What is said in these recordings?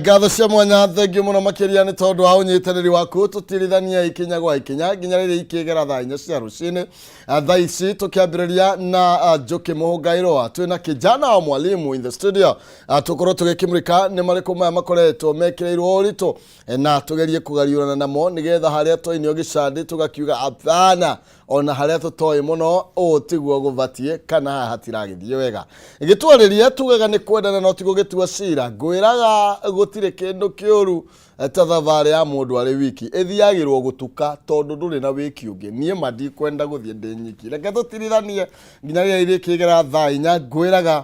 Ngatho cia mwanya, thengiũ mũno makĩria nĩ tondũ wa ũnyitanĩri waku. Tũtirithania ikinya gwa ikinya nginya rĩrĩa ikĩgera thaa 4 cia rũcinĩ. Thaa ici tũkĩambĩrĩria na Njũkĩ Mũhũngairwa, twĩna kijana wa mwalimu in the studio. Tũkorwo tũgĩkĩmũrĩka nĩ marĩkũ maya makoretwo mekĩrĩirwo ũritũ na tũgerie kũgariũrana namo nĩgetha harĩa twainio gĩcandĩ tũgakiuga hapana, ona harĩa tũtoĩ mũno ũũ tiguo gũbatiĩ kana haha hatiragĩthiĩ wega. Gĩtwarĩria tugaga nĩ kwendana no ti gũgĩtua cira. Ngwĩraga gũtirĩ kĩndũ kĩũru ta thabarĩ ya mũndũ arĩ wiki, ĩthiagĩrwo gũtuka tondũ ndũrĩ na wĩki ũngĩ. Niĩ ma ndikwenda gũthiĩ ndĩ nyiki, reke tũtirithanie nginya rĩrĩa irĩkĩgera thaa 4. Ngwĩraga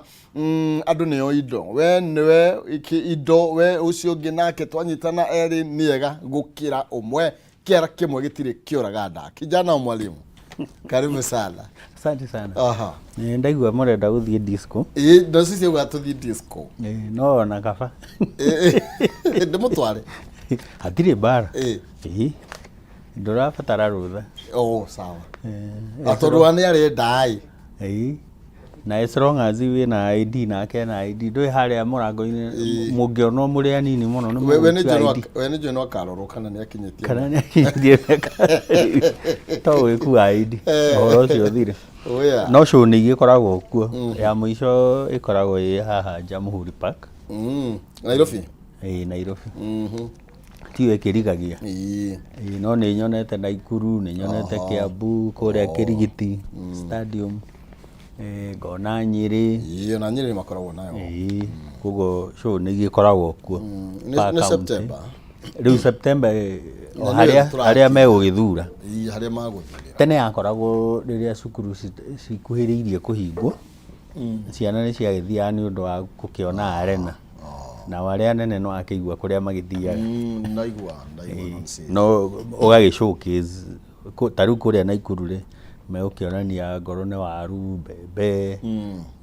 andũ nĩo indo, we nĩwe indo, we ũcio ũngĩ nake, twanyitana erĩ nĩega gũkĩra ũmwe. Kĩara kĩmwe gĩtirĩ kĩũraga nda. Kijana wa mwalimu, karibu sana. Asante sana. Ndaigua mũrenda gũthiĩ disco. Ĩ, no cici auga tũthiĩ disco. No ona kaba. Ndĩmũtware. Hatirĩ mbara. Ĩ. Ndũrabatara rũtha. Oh, sawa. Tondũ wa nĩ arenda ĩ. Ĩ. Na as long as wĩna ID nake na ID, ndũĩ harĩa mũrango-inĩ mũngĩonwo mũrĩ anini mũno nĩ We nĩ mũgũikio njũĩ ID. We nĩ njũĩ no akarorwo kana nĩ akinyĩtie. Kana nĩ akinyĩtie mĩaka. To gwĩkua ID. Ũhoro ũcio ũthire. Oya. No show nĩ igĩkoragwo kuo. Ya mũico ĩkoragwo ĩ haha Jamhuri Park. Nairobi. Ĩ, Nairobi. Tiyo ĩkĩrigagia. Ĩĩ, no nĩ nyonete Naikuru, nĩ nyonete Kiambu, kũrĩa Kĩrigiti Stadium, ngona Nyĩrĩ. Ĩĩ, ona Nyĩrĩ nĩ makoragwo nayo. Ĩĩ, koguo show nĩ igĩkoragwo kuo. Nĩ Per county. September. Rĩu September o Na nĩyo harĩa tũrakinya. harĩa megũgĩthura. Ĩĩ, harĩa magũthurĩra. Tene yakoragwo rĩrĩa cukuru cikuhĩrĩirie kũhingwo, ciana nĩ ciagĩthiaga nĩ ũndũ wa gũkĩona arena. Nao arĩa anene no akĩigua kũrĩa magĩthiaga. Ndaigua, ndaigua, nonsense. No ũgagĩ showcase ta rĩu kũrĩa Naikuru rĩ, megũkĩonania ngoro nĩ waru, mbembe,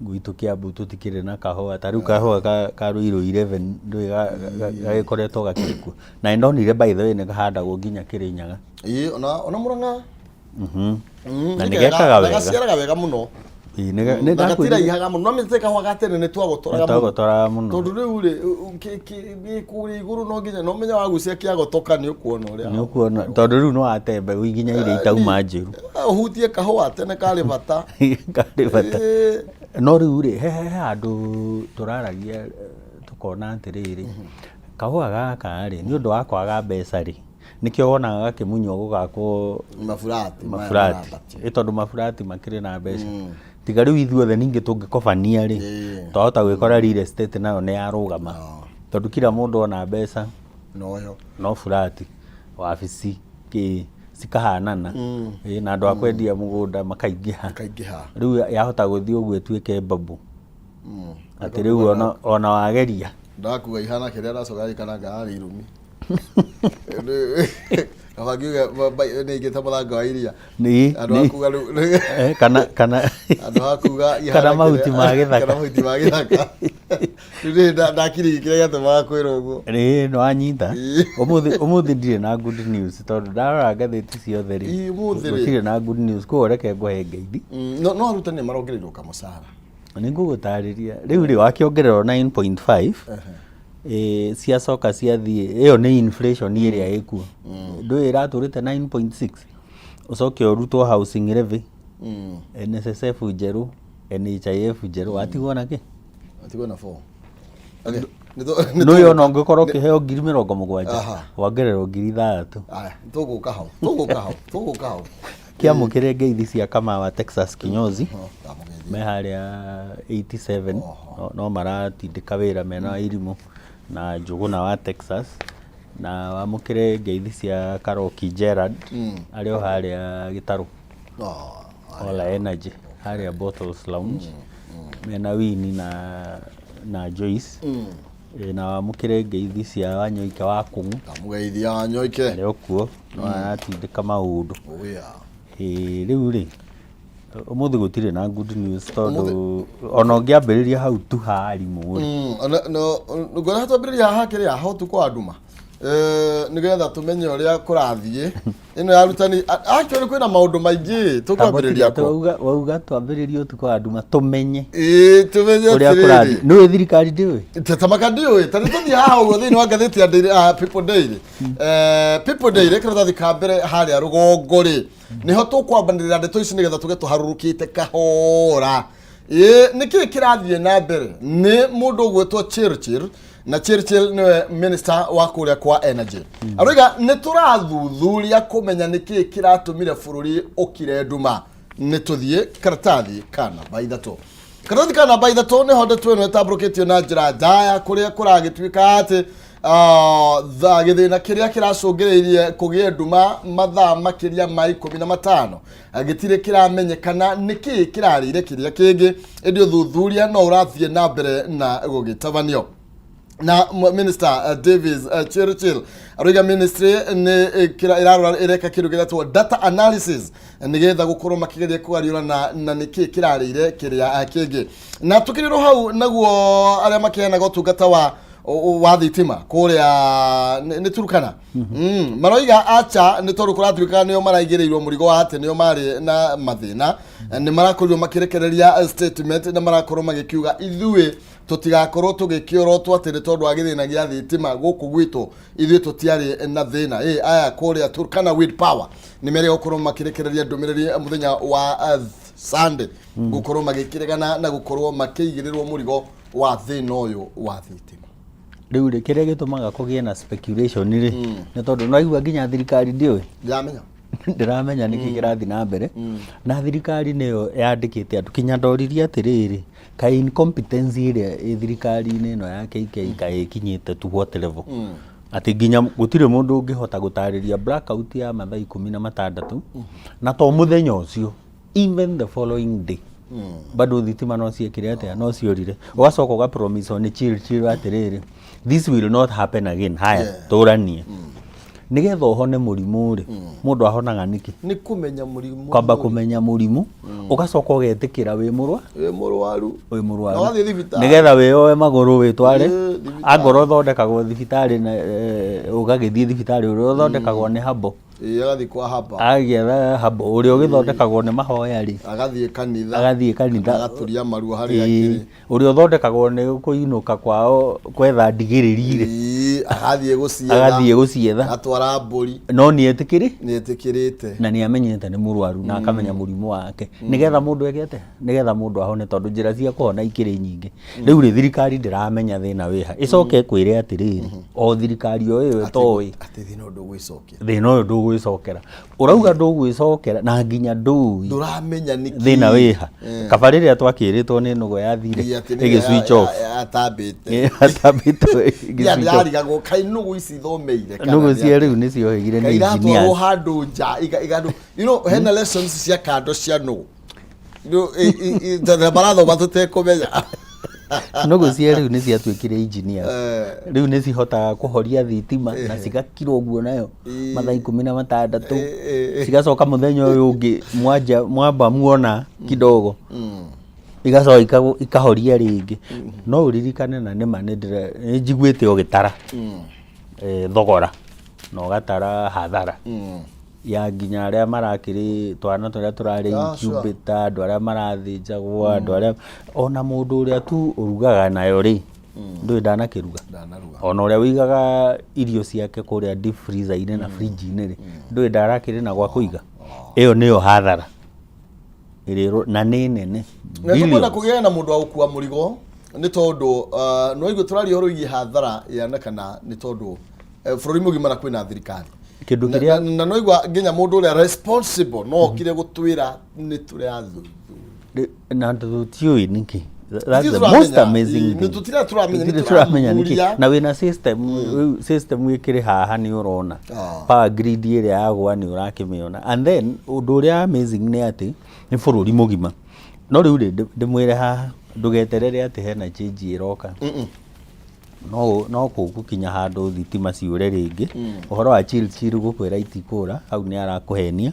gwitũ Kiambu tũtikĩrĩ na kahũa, ta rĩu kahũa ka Ruiru 11 ndũĩ gagĩkoretwo gakĩrĩ kuo. Na nĩndonire by the way nĩ kahandagwo nginya Kĩrĩnyaga. Ĩĩ, ona Mũrang'a. Na nĩ nĩ kega, gekaga na wega. Gaciaraga wega mũno. Ĩĩ, nĩ Na ndakwĩrire- gatiraihaga mũno, no mĩtĩ kahũa ga tene nĩ twagotoraga mũno. Twagotoraga mũno. Tondũ rĩu rĩ, gĩ kũrĩa igũrũ no nginya no menya wagucia kĩagotoka nĩ ũkuona ũrĩa. Nĩ ũkuona tondũ rĩu no wate mbegũ nginya iria itauma njĩru. Ũhutie kahũa tene karĩ bata. Karĩ bata. No rĩu rĩ, he handũ tũraragia tũkona atĩrĩrĩ, kahũa gaka rĩ, nĩ ũndũ wa kwaga mbeca rĩ, nĩkĩo wonaga gakĩmunywo gũgakwo maburati maya maburati marambatio. Ĩ tondũ maburati makĩrĩ na mbeca. Tiga rĩu ithuothe ningĩ tũngĩkobania rĩ, twahota gwĩkora real estate nayo nĩ yarũgama, tondũ kila mũndũ ona mbeca noyo no burati, wabici, kĩ cikahanana. Ĩ, na andũ a kwendia mũgũnda makaingĩha. Kaingĩha. Rĩu yahota gũthiĩ ũguo ĩtuĩke bubble, atĩ rĩu ona wageria. Ndakuga ihana kĩrĩa ndacoka ririkana ngararĩ irumi. Kaba ngiuge nĩ ingĩte mũthanga wa iria. Andũ a kuga rĩu Kana andũ a kuga ihana kana mahuti ma gĩthaka. Kana mahuti ma gĩthaka. Rĩu nĩ ndakiri kĩrĩa gĩatũmaga kwĩrwo ũguo. Ĩĩ, nĩ wanyita. Ũmũthĩ ndirĩ na good news tondũ ndarora ngathĩti ciothe rĩ, Ĩĩ, ũmũthĩ rĩ. gũtirĩ na good news, koguo reke ngũhe ngeithi. No arutani nĩ marongereirwo kamũcara. Nĩ ngũgũtarĩria. Rĩu rĩ, wakĩongererwo 9.5, ciacoka ciathiĩ, ĩyo nĩ inflation ĩrĩa ĩkuo. Ndũĩ ĩratũrĩte 9.6, ũcoke ũrutwo housing levy, NSSF njerũ, NHIF njerũ, watigwo na kĩ? Atigwo na 4. Okay. Nĩ Nũĩ ona ũngĩkorwo ũkĩheo 70,000, wongererwo 6,000. Aya, tũgũka hau. Tũgũka hau. Tũgũka hau. Kĩamũkĩre ngeithi cia Kamawa Texas Kinyozi. Oh, ndamũgeithia. Me harĩa 87, no maratindĩka wĩra mena irimũ na Njũgũna wa Texas, na wamũkĩre ngeithi cia Karoki Gerard arĩ o harĩa Gĩtarũ. Oh, Ola Energy harĩa Bottles Lounge mena Winnie na Joyce. Na wamũkĩre ngeithi cia Wanyoike wa Kũng'u. Ndamũgeithia Wanyoike. Arĩ o kuo no aratindĩka maũndũ. Oya. Ĩ, rĩu rĩ, ũmũthĩ gũtirĩ na good news tondũ ona ũngĩambĩrĩria hau tu ha arimũ rĩ. Ngwenda twambĩrĩria haha kĩrĩa hau tu kwa nduma. Nĩgetha tũmenye ũrĩa kũrathiĩ ĩno ya arutani. Actually kwĩna maũndũ maingĩ tũkwambĩrĩria kũ Wauga twambĩrĩrie ũtukũ wa nduma tũmenye Ĩĩ, tũmenye ũrĩa atĩrĩrĩ. kũrathiĩ. Nĩũĩ thirikari ndĩũĩ? Tamaka ndiũĩ. Ta nĩ tũthiĩ haha ũguo thĩinĩ wa ngathĩti ya Daily, People Daily. People Daily karatathi ka mbere harĩa rũgongo rĩ, nĩho tũkwambanĩrĩra ndeto ici nĩgetha tũge tũharũrũkĩte kahora. Ĩĩ, nĩkĩĩ kĩrathiĩ na mbere? Nĩ mũndũ ũgwĩtwo Chirchir, na Chirchir nĩwe minister wa kũrĩa kwa energy. Aroiga nĩ tũrathuthuria kũmenya nĩkĩĩ kĩratũmire bũrũri ũkire nduma. Nĩ tũthiĩ karatathi ka namba 3. Karatathi ka namba 3 nĩho ndeto ĩno ĩtambũrũkĩtio na njĩra ndaya, kũrĩa kũragĩtuĩka atĩ gĩthĩna kĩrĩa kĩracũngĩrĩirie kũgĩe nduma mathaa makĩria ma 15 gĩtirĩ kĩramenyekana nĩkĩĩ kĩrarĩire kĩrĩa kĩngĩ, ĩndĩ ũthuthuria no ũrathiĩ na mbere na gũgĩtabanio. Na Minister Davis Chirchir aroiga ministry nĩ ĩrarora, ĩreka kĩndũ gĩtagwo data analysis nĩgetha gũkorwo makĩgeria kũgariũra na nĩkĩĩ kĩrarĩire kĩrĩa kĩngĩ. Na tũkĩrĩrwo hau naguo arĩa makĩheanaga ũtungata wa thitima kũrĩa nĩ Turkana, maroiga acha nĩ tondũ kũratuĩka nĩo maraigĩrĩirwo mũrigo wa atĩ nĩo marĩ na mathĩna. Nĩ marakorirwo makĩrekereria statement na marakorwo magĩkiuga ithuĩ tũtigakorwo tũgĩkĩorotwo atĩ nĩ tondũ wa gĩthĩna gĩa thitima gũkũ gwitũ, ithuĩ tũtiarĩ na thĩna. Ĩ aya kũrĩa Turkana Wind Power nĩ merĩga gũkorwo makĩrekereria ndũmĩrĩri mũthenya wa Sunday gũkorwo magĩkĩregana na gũkorwo makĩigĩrĩrwo mũrigo wa thĩna ũyũ wa thitima. Rĩu rĩ, kĩrĩa gĩtũmaga kũgĩe na speculation rĩ, nĩ tondũ nĩwaigua nginya thirikari ndĩũĩ. Ndiramenya. Ndĩramenya nĩkĩ kĩrathiĩ na mbere, na thirikari nĩyo yandĩkĩte andũ. Kinya ndoririe atĩrĩrĩ, kaĩ incompetence ĩrĩa ĩ thirikari-inĩ ĩno ya KK kaĩ ĩkinyĩte to what level, atĩ nginya gũtirĩ mũndũ ũngĩhota gũtarĩria blackout ya mathaa 16, na to mũthenya ũcio, even the following day bado thitima no ciekire atĩa, no ciorire. Ũgacoka ũga promise nĩ chill chill atĩrĩrĩ, this will not happen again. Haya, tũranie nĩgetha ũhone mũrimũ rĩ, mũndũ ahonaga nĩkĩ? Nĩ kũmenya mũrimũ. Kwamba kũmenya mũrimũ, ũgacoka ũgetĩkĩra wĩ mũrwa Wĩ mũrwaru. Wĩ mũrwaru. Na ũgathiĩ thibitarĩ. Nĩgetha wĩyoe magũrũ wĩtware. Thibitarĩ. Angorwo ũthondekagwo thibitarĩ na ũgagĩthiĩ thibitarĩ. Ũrĩa ũthondekagwo nĩ habo, Agathiĩ kwa haba. Agĩetha habo. Ũrĩa ũgĩthondekagwo nĩ mahoya rĩ, agathiĩ kanitha. Agathiĩ kanitha. Agaturia maruo harĩa akĩrĩ. Ũrĩa ũthondekagwo nĩ kũinũka kwao kwetha ndigĩrĩri rĩ, Agathiĩ gũcietha. Agathiĩ gũcietha. Agatwara mbũri. No nĩ etĩkĩrĩ Nĩ etĩkĩrĩte. Na nĩ amenyete nĩ mũrwaru na akamenya mũrimũ wake, nĩgetha mũndũ eke atĩa? Nĩgetha mũndũ ahone, tondũ njĩra cia kũhona ikĩrĩ nyingĩ. Rĩu rĩ, thirikari ndĩramenya thĩna wĩha. Ĩcoke ĩkwĩre atĩrĩrĩ, o thirikari o ĩyo ĩtoĩ atĩ thĩna ũyũ ndũgwĩcokia. Thĩna ũyũ ndũgwĩcokera. Ũrauga ndũgwĩcokera na nginya ndũĩ ndũramenya nĩkĩ thĩna wĩha. Kaba rĩrĩa twakĩrĩtwo nĩ nũgũ yathire Ĩ, atĩ nĩyo ĩgĩ switch off. Yatambĩte. Yatambĩte ĩgĩ Ya switch off. ndarigagwo kaĩ nũgũ ici ithomeire kana Nũgũ nĩ cia atĩa? rĩu nĩ ciohĩgire nĩ Kaĩ iratwarwo engineers. handũ nja hena lessons cia kando cia nũgũ. Tondũ marathoma tũtekũmenya. Nũgũ cia rĩu nĩ ciatuĩkire engineers. Rĩu nĩ cihotaga kũhoria thitima na cigakira ũguo nayo mathaa 16, cigacoka mũthenya ũyũ ũngĩ mwanja mwamba muona kidogo igacoka ikahoria rĩngĩ. No ũririkane, na nĩma nĩ njiguĩte ũgĩtara thogora na ũgatara hathara ya nginya arĩa marakĩrĩ twana tũrĩa tũrarĩ incubator, andũ arĩa marathĩnjagwo, andũ arĩa ona mũndũ ũrĩa tu ũrugaga nayo rĩ, ndũĩ ndanakĩruga. Ndanaruga. Ona ũrĩa ũigaga irio ciake kũrĩa deep freezer-inĩ na fridge-inĩ rĩ, ndũĩ ndarakĩrĩ na gwa kũiga. Ĩyo nĩyo hathara ĩrĩa na nĩ nene. Na tũkwenda Billions. kũgĩa na mũndũ wa gũkua mũrigo, nĩ tondũ nĩ waigua tũraria ũhoro wĩgiĩ hathara yanekana, nĩ tondũ bũrũri mũgima na kwĩna thirikari. Kĩndũ kĩrĩa Na no igua nginya mũndũ ũrĩa responsible no okire gũtwĩra nĩ tũrathuthuria. Na tũtiũĩ nĩkĩ. That's Tũtirĩ the most tũramenya. amazing Nĩ thing. tũtirĩ tũramenya, nĩ Tũtirĩ tũramenya nĩkĩ. tũrathuthuria. Na wĩna system rĩu, system ĩkĩrĩ haha nĩ ũrona power grid ĩrĩa yagwa nĩ ũrakĩmĩona. And then ũndũ ũrĩa amazing nĩ atĩ nĩ bũrũri mũgima. No rĩu rĩ, ndĩmwĩre haha, ndũgeterere atĩ hena change ĩroka. No kũgũkinya handũ thitima ciũre rĩngĩ. Ũhoro wa chill chill gũkwĩra itikũra hau nĩ arakũhenia,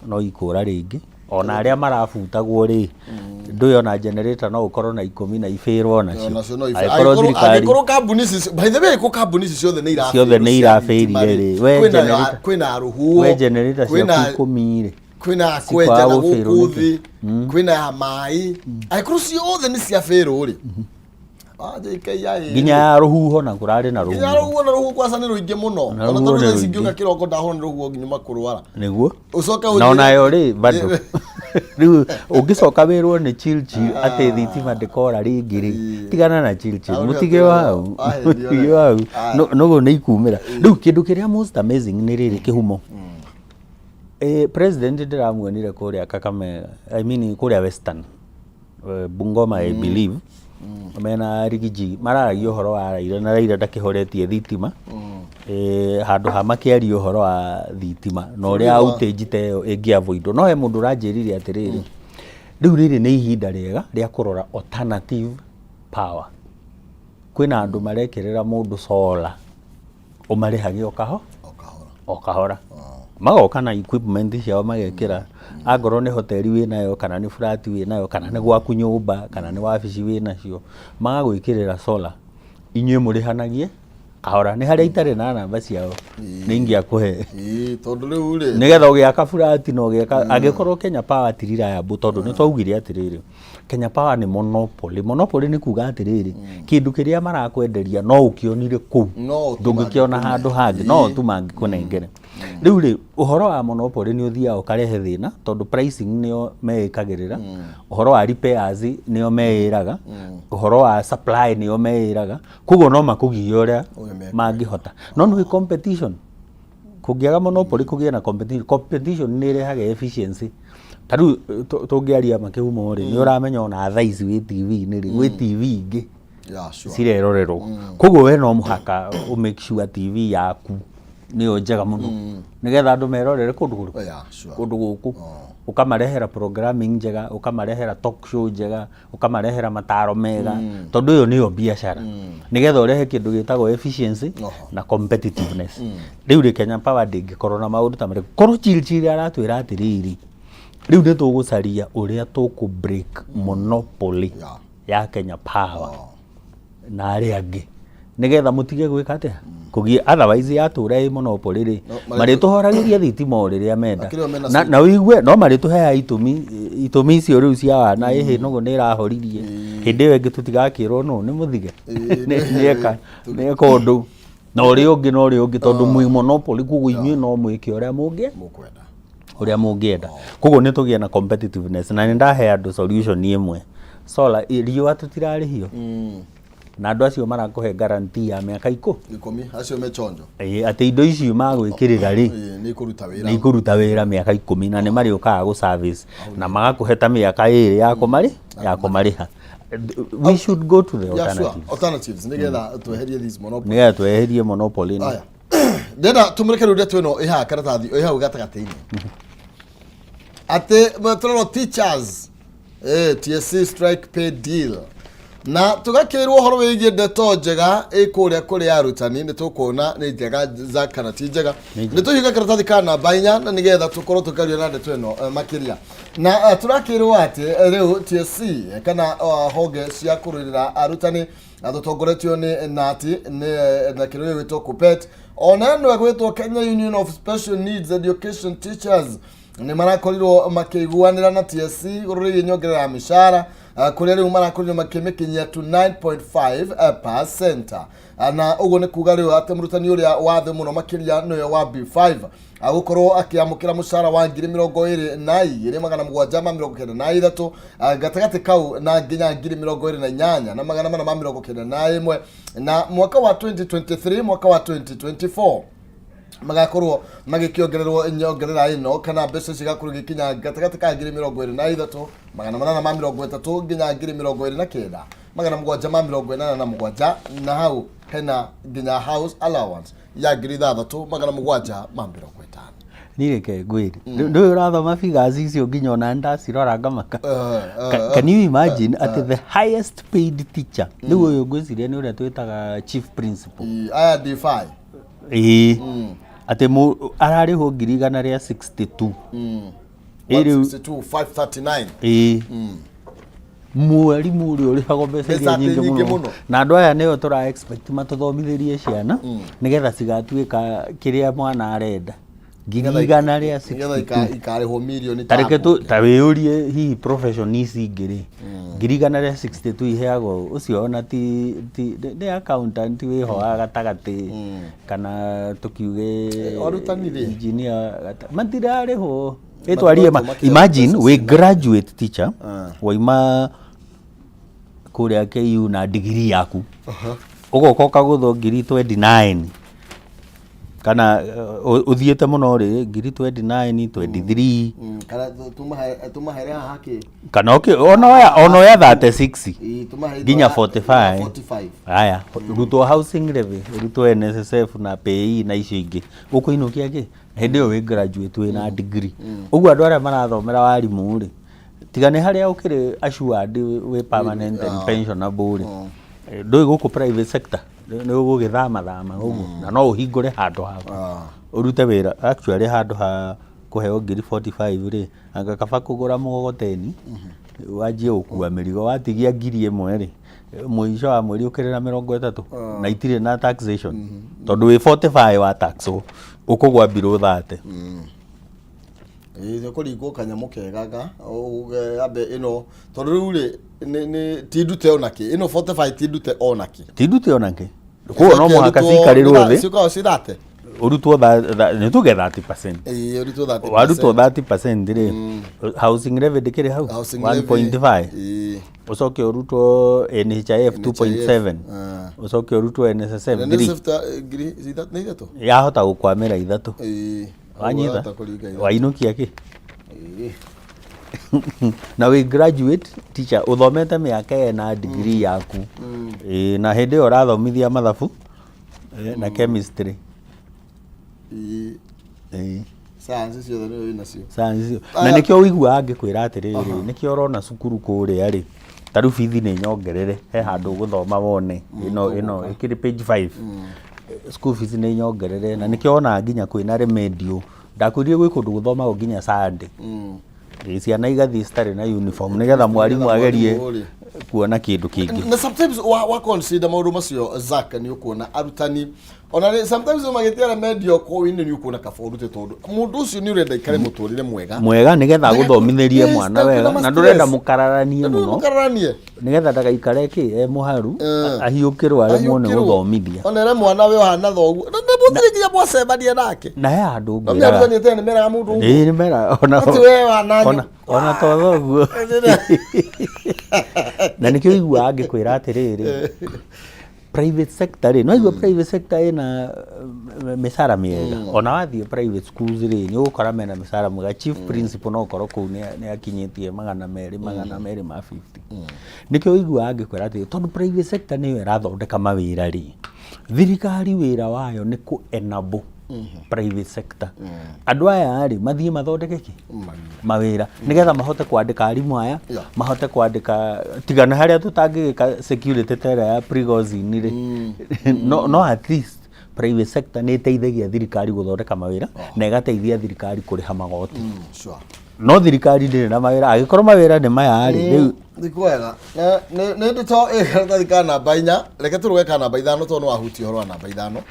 no ikũra rĩngĩ. Ona arĩa marabutagwo rĩ, ndũĩ ona generator no ũkorwo na 10 na ibĩrwo nacio. Nacio no Angĩkorwo thirikari angĩkorwo kambuni ici, by the way, ko kambuni ici ciothe nĩ Ciothe nĩ irabĩrire rĩ, we kwĩna generator- kwĩna rũhuho, we generator kwĩna ciaku 10 rĩ, kwĩna ya cikwaga kwenja na gũbĩrwo gũkũ nĩkĩ? thĩ, kwĩna ya maĩ, angĩkorwo ciothe nĩ ciabĩrwo rĩ, ah, JKIA Nginya ya rũhuho, na kũrarĩ na nginya rũhuho. Rũhuho, na rũhuho kwaca nĩ rũingĩ mũno. Na Ona rũhuho tondũ nĩ thaa ici rũingĩ. ngĩũka kĩroko ndahũrwo nĩ rũhuho nginya kũrwara. Nĩguo. Ũcoke Na ũnjĩre- onayo rĩ bado rĩu ũngĩcoka wĩrwo nĩ Chilchil atĩ thitima ndĩkora rĩngĩ rĩ, tigana na Chilchil. Hau nĩho Mũtige tũrĩ. hau. Ah, hĩndĩ Mũtige ĩyo. hau. Ah. Nũgũ nĩ ikumĩra rĩu. Kĩndũ kĩrĩa most amazing nĩ rĩrĩ, kĩhumo. President ndĩramuonire kũrĩa Kakamega, I mean kũrĩa Western, Bungoma, I believe, mena Rigiji mararagia ũhoro wa Raila, na Raila ndakĩhoretie thitima. Handũ ha makĩaria ũhoro wa thitima na ũrĩa outage ta ĩyo ĩngĩ avoidwo, no he mũndũ ũranjĩrire atĩrĩrĩ, rĩu rĩrĩ nĩ ihinda rĩega rĩa kũrora alternative power. Kwĩna andũ marekĩrĩra mũndũ solar, ũmarĩhage o kaho O kahora. O kahora, magoka na equipment ciao magekĩra, angorwo nĩ hoteli wĩnayo, kana nĩ flat wĩnayo, kana nĩ gwaku nyũmba, kana nĩ wabici wĩnacio, magagwĩkĩrĩra solar, inyuĩ mũrĩhanagie kahora. Nĩ harĩa itarĩ na namba ciao, nĩ ingĩakũhe. Ĩĩ, tondũ rĩu rĩ, Nĩgetha ũgĩaka flat na ũgĩaka, angĩkorwo Kenya Power ti reliable, tondũ nĩ twaugire atĩrĩrĩ, Kenya Power nĩ monopoly. Monopoly nĩ kuga atĩrĩrĩ, kĩndũ kĩrĩa marakwenderia no ũkĩonire kũu, No tu ndũngĩkĩona handũ hangĩ, no tu mangĩkũnengere. Rĩu rĩ, ũhoro wa monopoly nĩ ũthiaga ũkarehe thĩna, tondũ pricing nĩo meĩkagĩrĩra, ũhoro wa repairs nĩo meĩraga, ũhoro wa supply nĩo meĩraga, koguo no makũgie ũrĩa Ũrĩa mekwenda. mangĩhota. No nĩ competition, kũngĩaga monopoly kũgĩe na competition, competition nĩ ĩrehaga efficiency. Ta rĩu tũngĩaria makĩhumo rĩ, nĩ ũramenya ona thaa ici wĩ TV-inĩ rĩ, gwĩ TV ingĩ cirerorerwo, koguo we no mũhaka ũ make sure TV yaku nĩyo njega mũno, nĩgetha andũ merorere kũndũ kũrĩkũ? Kũndũ gũkũ ũkamarehera programming njega, ũkamarehera talk show njega, ũkamarehera mataro mega, tondũ ĩyo nĩyo biacara, nĩgetha ũrehe kĩndũ gĩtagwo efficiency na competitiveness. Rĩu rĩ, Kenya Power ndĩngĩkorwo na maũndũ ta marĩkũ korwo Chilchil aratwĩra atĩrĩrĩ, rĩu nĩ tũgũcaria ũrĩa tũkũ break monopoly ya Kenya Power na arĩa angĩ, nĩgetha mũtige gwĩka atĩa, kũgie. Otherwise yatũra ĩ monopoly rĩ, No, marĩ- marĩtũhoragĩria thitima o rĩrĩa menda. Akĩrĩ o mena Na ũigue no marĩtũheaga itũmi, itũmi icio rĩu cia wana ĩhĩ nũgũ nĩ ĩrahoririe. Hĩndĩ ĩyo ĩngĩ tũtigakĩrwo nũ nĩ mũthige nĩeka nĩeka ũndũ na ũrĩa ũngĩ na ũrĩa ũngĩ, tondũ mwĩ monopoly, koguo inyuĩ no mwĩke ũrĩa mũngĩ Mũkwenda. Ũrĩa mũngĩenda. Koguo nĩ tũgĩe na competitiveness, na nĩ ndahe andũ solution ĩmwe, solar. Riũa tũtirarĩhio, na andũ acio marakũhe guarantee ya mĩaka 10. 10, acio me chonjo. Ĩĩ, atĩ indo icio magwĩkĩrĩra rĩ, Ĩĩ, nĩ ikũruta wĩra. Nĩ ikũruta wĩra mĩaka 10, na nĩ marĩũkaga gũ service na magakũhe ta mĩaka 2 ya kũmarĩha. We should go to the alternatives. Alternatives, nĩgetha tweherie these monopoly. Nĩgetha tweherie monopoly ĩno. Aya, ndenda tũmũreke rĩu ndeto ĩno ĩhaha karatathi ĩ hau gatagatĩ-inĩ, atĩ tũrerwo teachers, TSC strike pay deal, na tũgakĩrwo ũhoro wĩgiĩ ndeto njega ĩ kũrĩa kũrĩ arutani. Nĩ tũkuona nĩ njega za kana ti njega. Nĩ tũhinga karatathi ka namba 4 na nĩgetha tũkorwo tũkaria na ndeto ĩno makĩria. Na tũrakĩrwo atĩ rĩu TSC kana honge cia kũrũĩrĩra arutani, na tũtongoretio nĩ nati nĩ na kĩndũ gĩgwĩtwo KUPPET, ona ĩno ĩgwĩtwo Kenya Union of Special Needs Education Teachers, nĩ marakorirwo makĩiguanĩra na TSC igũrũ rĩgiĩ nyongerera ya mĩcara, kũrĩa rĩu marakorirwo makĩmĩkinyia to 9.5%. Na ũguo nĩ kuga rĩu atĩ mũrutani ũrĩa wa thĩ mũno makĩria nĩwe wa B5 agũkorwo akĩamũkĩra mũcara wa 22,793, gatagatĩ kau na nginya 28,491, na mwaka wa 2023, mwaka wa 2024 magakorwo magĩkĩongererwo nyongerera ĩno, kana mbeca cigakorwo igĩkinya gatagatĩ ka 23,830 nginya 29,787, na hau hena nginya house allowance ya 6,750. Niĩ reke ngwĩre, ndũĩ ũrathoma figures icio, nginya ona ndacirora ngamaka. Can you imagine atĩ the highest paid teacher rĩu ũyũ ngwĩciria nĩ ũrĩa twĩtaga chief principal? Aya D5. Ĩĩ, atĩ ararĩhwo 162,000. Ĩ rĩu 162,539. Ĩĩ, mwarimũ ũrĩa ũrĩhagwo mbeca iria Mbeca nyingĩ nyingĩ mũno. Mũno. Na andũ aya nĩo tũra expect matũthomithĩrie ciana nĩgetha cigatuĩka kĩrĩa mwana arenda, ngiri Nĩgetha igana rĩa nĩgetha 62. Ikarĩhwo mirioni. Ta reke tu ta wĩyũrie, hihi profession ici ingĩ rĩ, 162,000 iheagwo ũcio ona ti nĩ accountant wĩho wa gatagatĩ, kana tũkiuge Arutani rĩ? Engineer matirarĩhwo. Ĩtwarie ma Matirarĩhwo imagine mbeca wĩ cina. Graduate teacher, Ah. waima kũrĩa KU na degree yaku, ũgoka ũkagũthwo ngiri 29, kana ũthiĩte mũno rĩ, ngiri 29, 23. Kana tumahere haha kĩ? Kana ona oya 36 Ĩ, tumahere nginya 45. 45. Aya, rutwo housing levy, rutwo NSSF na PAYE na icio ingĩ, ũkũinũkia kĩ hĩndĩ ĩyo wĩ graduate wĩna degree ũguo? Andũ arĩa marathomera warimũ rĩ, tiga nĩ harĩa ũkĩrĩ assured wĩ permanent and pensionable rĩ, ndũĩ gũkũ private sector nĩ ũgũgĩthama thama ũguo, na no ũhingũre handũ haku ũrute wĩra. Actually, handũ ha kũheo ngiri 45 rĩ, anga kaba kũgũra mũgogoteni wanjie gũkua mĩrigo, watigia 1000 rĩ, mũico wa mweri ũkĩrĩ na 30 na itirĩ na taxation, tondũ wĩ 45 wa taxwo ũkũgwa below 30. Ĩ, kũringwo kanyamũ kega ga uge ambe ĩno, tondũ rĩu rĩ nĩ ti ndute ona kĩ, ĩno 45 ti ndute ona kĩ. Ti ndute ona kĩ, koguo no mũhaka cikarĩrwo thĩ. Cikoragwo ci 30. Ũrutwo nĩ tuge 30%. Ĩ, ũrutwo 30%. Warutwo 30% rĩ, housing levy ndĩkĩrĩ hau? Housing levy. 1.5. Ũcoke ũrutwo NHIF 2.7. Ah. Ũcoke ũrutwo NSSF Na 3. NSSF ta ngiri nĩ ithatũ. Yahota gũkwamĩra ithatũ. Ĩ, Wanyita? wahota kũringa ithatũ. Wainũkia kĩ? Ĩ. Na wĩ graduate teacher ũthomete mĩaka ĩna degree yaku. Ĩ, na hĩndĩ ĩyo ũrathomithia mathabu na chemistry. Ĩ. Ĩ. Science ciothe nĩ wĩ nacio. Science icio. Na nĩkĩo ũiguaga ngĩkwĩra atĩrĩrĩ, nĩkĩo ũrona cukuru kũrĩa rĩ, ta rĩu bithi nĩ nyongerere, he handũ ũgũthoma wone ĩno ĩkĩrĩ page 5, school fees nĩ nyongerere, na nĩkĩo wonaga nginya kwĩna remedial. Ndakwĩrire gwĩ kũndũ gũthomagwo nginya Sunday. Ĩ, ciana igathiĩ citarĩ na uniform nĩgetha mwarimũ agerie mwarimũ rĩ. Kuona kĩndũ kĩngĩ. Na sometimes wa consider maũndũ macio, Zack, nĩ ũkuona arutani ona rĩ sometimes magĩtia remedial kũu-inĩ, nĩ ũkuona kaba ũrute, tondũ mũndũ ũcio nĩ ũrenda ikare mũtũrĩre mwega. Mwega, nĩgetha agũthomithĩrie mwana ndakĩna wega, ma na ndũrenda stress. mũkararanie mũno. Mũkararanie. Nĩgetha ndagaikare kĩ e mũharu, ahiũkĩrwo, aremwo nĩ Ahiũkĩrwo. gũthomithia. Ona ere mwana we ũhana thoguo na mũtirĩ nginya mwacemania nake. Na he handũ No ngwĩraga. arutani tene nĩ meraga mũndũ ũguo. Ĩĩ, nĩ mera ona Ati we wana ona to thoguo, na nĩkĩo iguaga ngĩkwĩra atĩrĩrĩ, private sector rĩ, no igua private sector ĩna mĩcara mĩega. Ona wathiĩ private schools rĩ, nĩ ũgũkora mena mĩcara mwega. Chief principal no ũkorwo kũu nĩ akinyĩtie 200, 250. Nĩkĩo ũiguaga ngĩkwĩra atĩrĩ, tondũ private sector nĩyo ĩrathondeka mawĩra rĩ, thirikari wĩra wayo nĩ kũ enable private sector, andũ aya rĩ mathiĩ mathondeke kĩ mawĩra, nĩgetha mahote kwandĩka arimũ aya, mahote kwandĩka, tiga na harĩa tũtangĩgĩka security ta ĩrĩa ya Prigozhin rĩ, no at least private sector nĩ ĩteithagia thirikari gũthondeka mawĩra na ĩgateithia thirikari kũrĩha magoti. No thirikari ndĩrĩ na mawĩra, angĩkorwo mawĩra nĩ maya rĩ, rĩu Nĩ kwega. Nĩ ndeto ĩ karatathi ka namba 4. Reke tũrũge ka namba 5, tondũ nĩ wahutia ũhoro wa namba 5.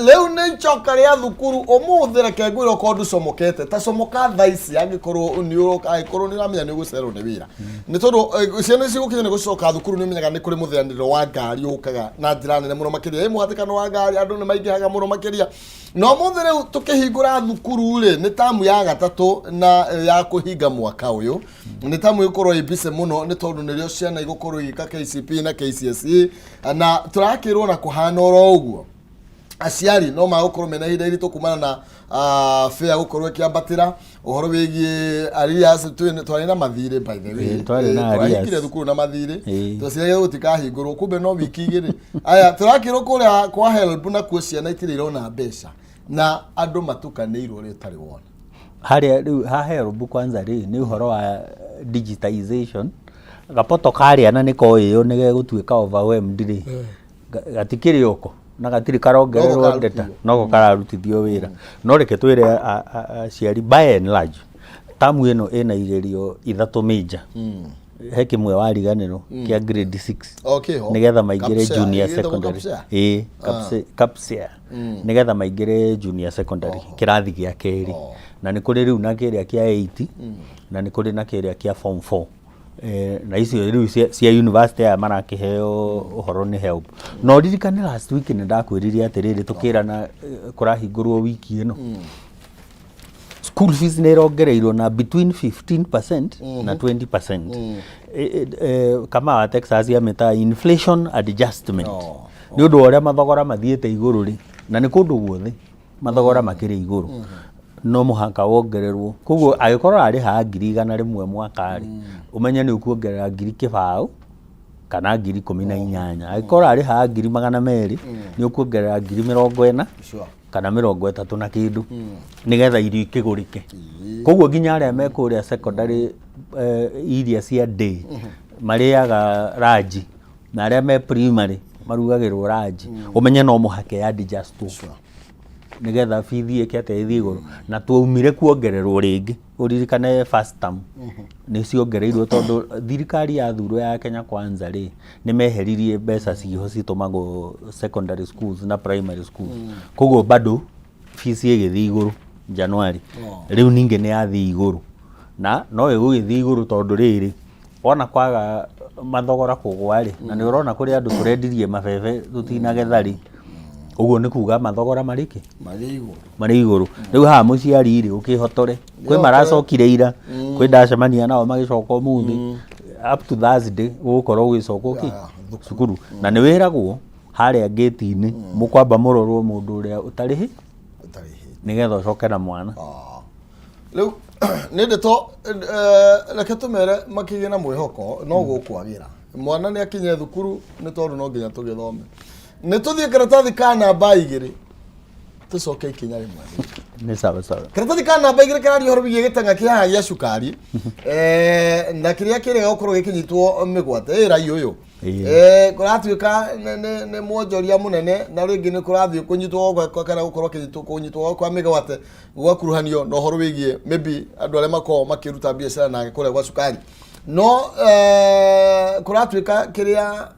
Rĩu nĩ icoka rĩa thukuru ũmũthĩ. Reke ngwĩre, okorwo ndũcomokete, ta comoka thaa ici, angĩkorwo nĩ ũroka, angĩkorwo nĩ ũramenya nĩ ũgũcererwo nĩ wĩra, nĩ tondũ ciana ici gũkinya nĩ gũcoka thukuru, nĩ ũmenyaga nĩ kũrĩ mũtheanĩrĩro wa ngari ũkaga na njĩra nene mũno makĩria. Ĩ mũhatĩkano wa ngari, andũ nĩ maingĩhaga mũno makĩria. Na ũmũthĩ rĩu tũkĩhingũra thukuru rĩ, nĩ tamu ya gatatũ na ya kũhinga mwaka ũyũ. Nĩ tamu ĩgũkorwo ĩ busy mũno, nĩ tondũ nĩrĩo ciana igũkorwo igĩka KCPE na KCSE, na tũrakĩrwo na kũhana oro ũguo aciari no magũkorwo mena ihinda iritũ kumana na fare gũkorwo ĩkĩambatĩra, ũhoro wĩgiĩ arrears. Twarĩ na mathirĩ, by the way. Ĩĩ, twarĩ na arrears. Twahingire thukuru na mathirĩ. Tweciragia gũtikahingũrwo, kumbe no wiki 2. Aya, tũrakĩrwo kũrĩa kwa HELB nakuo ciana itirĩ irona mbeca, na andũ matukanĩirwo ũrĩa ũtarĩ wona. Harĩa rĩu ha HELB kwanza rĩ, nĩ ũhoro wa digitization, gapoto karĩa na nĩ koĩyo nĩ gegũtuĩka overwhelmed rĩ, gatikĩrĩ oko na gatirĩ karongererwo. Noko Ndeta kararutithio. Noko kararutithio wĩra. No reke twĩre aciari, by and large Tamu ĩno ĩna igerio ithatũ major. He kĩmwe wariganĩrwo kĩa grade 6. O kĩho. Nĩgetha maingĩre Kapsea, junior ĩgĩtagwo secondary. Kapsea? Ĩĩ, Kapsea. Nĩgetha maingĩre junior secondary kĩrathi gĩa kerĩ. Na nĩ kũrĩ rĩu na kĩrĩa kĩa 8 na nĩ kũrĩ na kĩrĩa kĩa form 4. Na icio rĩu cia university aya marakĩheo ũhoro nĩ help. Na ũririkane last week nĩ ndakwĩrire atĩrĩrĩ, tũkĩrana kũrahingũrwo wiki ĩno. School fees nĩ ĩrongereirwo na between 15% na 20%. Kama wa Texas amĩtaga inflation adjustment. Nĩ ũndũ wa ũrĩa mathogora mathiĩte igũrũ rĩ, na nĩ kũndũ guothe mathogora makĩrĩ igũrũ, no mũhaka wongererwo. Koguo angĩkorwo arĩhaga 100,000 mwaka rĩ, ũmenye nĩ ũkuongerera 20,000 kana 18,000. Angĩkorwo arĩhaga 200,000, nĩ ũkuongerera 40,000 kana 30 na kĩndũ, nĩgetha irio ikĩgũrĩke. Koguo nginya arĩa me kũrĩa secondary, iria cia day marĩaga ranji, na arĩa me primary marugagĩrwo ranji, ũmenye no mũhaka adjustwo nĩgetha bithi ĩke atĩa, ĩthiĩ igũrũ. Na twaumire kuongererwo rĩngĩ, ũririkane first term nĩ ciongereirwo tondũ thirikari yathurwo ya Kenya Kwanza rĩ, nĩ meheririe mbeca ciho citũmagwo secondary schools na primary schools. Koguo bado fees ĩgĩthiĩ igũrũ January. Rĩu ningĩ nĩ yathiĩ igũrũ, na no ĩgũgĩthiĩ igũrũ tondũ rĩrĩ wona kwaga mathogora kũgwa rĩ, na nĩ ũrona kũrĩ andũ tũrendirie mabebe tũtinagetha rĩ, ũguo nĩ kuga mathogora marĩ kĩ? Marĩ igũrũ. Marĩ igũrũ. Rĩu haha mũciari rĩ, ũkĩhotore kwĩ maracokire ira, kwĩ ndacemania nao magĩcoka ũmũthĩ, up to Thursday gũgũkorwo gũgĩcokwo kĩ? Cukuru. Na nĩ wĩragwo harĩa gate-inĩ mũkwamba mũrorwo mũndũ ũrĩa ũtarĩhĩ ũtarĩhĩte nĩgetha ũcoke na mwana. Rĩu nĩ ndeto, reke tũmere makĩgĩe na mwĩhoko no gũkwagĩra mwana nĩ akinye thukuru, nĩ tondũ no nginya tũgĩthome. Nĩ tũthiĩ karatathi ka namba 2, tũcoke ikinya rĩmwe. Nĩ sawa sawa. Karatathi ka namba 2 kararia ũhoro wĩgiĩ gĩtang'a kĩa haha gĩa cukari, na kĩrĩa kĩrĩga gũkorwo gĩkĩnyitwo mĩgwate ĩ rai ũyũ. Kũratuĩka nĩ mwonjoria mũnene, na rĩngĩ nĩ kũrathiĩ kũnyitwo gwakwa kana gũkorwo kĩnyitwo kũnyitwo kwa mĩgwate gwakuruhanio na ũhoro wĩgiĩ maybe andũ arĩa makoragwo makĩruta biacara nake kũrĩa gwa cukari. No kũratuĩka kĩrĩa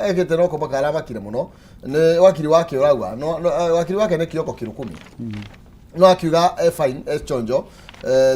ekĩte no kũmaka aramakire mũno nĩ wakiri wake ũrauga no, wakiri wake nĩ Kioko Kirukumi, no akiuga fine, chonjo,